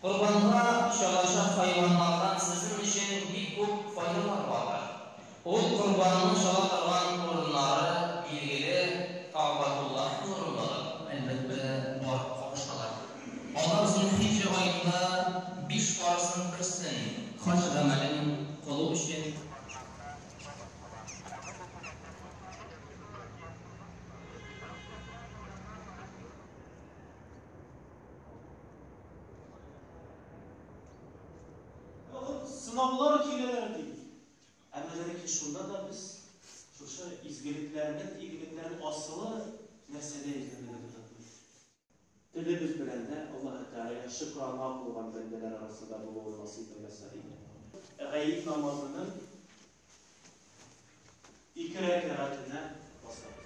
Корбанга чалачак хайваннардан сезнең өчен бик күп файдалар бардыр. Ул корбанны чала торган урыннары, билгеле, Кәгъбәтуллаһ хозурындадыр. Әлбәттә, барып кавышалар. Алар Зөлхиҗҗә аенда биш фарызның берсен, хаҗ гамәлен кылу өчен, Сынаулар киләләр ди. Әмма ләкин шунда да без шушы изгелекләрнең, игелекләрнең асылы нәрсәдә икәнлеген онытмыйбыз. Телебез белән дә Аллаһы Тәгаләгә шөкрана кылган бәндәләр арасында булуын насыйп әйләсә иде. Гает намазының ике рәкәгатенә басабыз.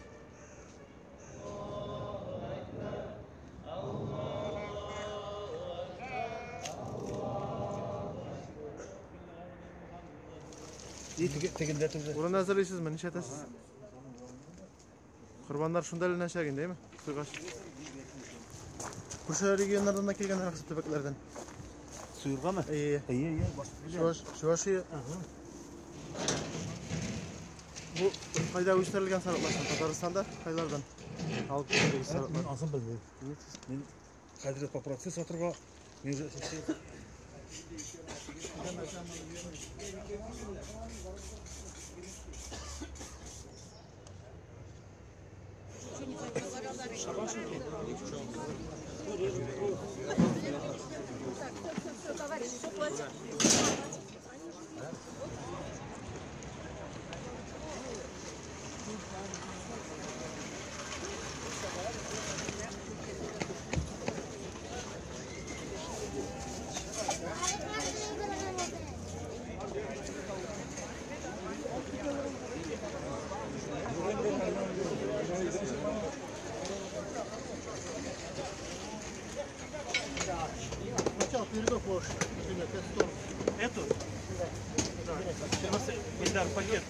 Тегендә түгел. Урын әзерлисезме? Ничәтәсез? Корбаннар шунда эленәчәк инде, әйме? Суйгач. Күрше регионнардан да килгәннәр, ахрысы, төбәкләрдән. Суйыргамы? Әйе. Әйе, әйе. Чуваш, Чувашия. Бу кайда үстерелгән сарыклар? Татарстанда кайлардан алып килдегез Мин сарыклар? анысын белмим. Мин хәзер по процесс сатырга мин уже Сначала передок лошади, например, 5 сторону. Эту? Да. Эльдар, пакет.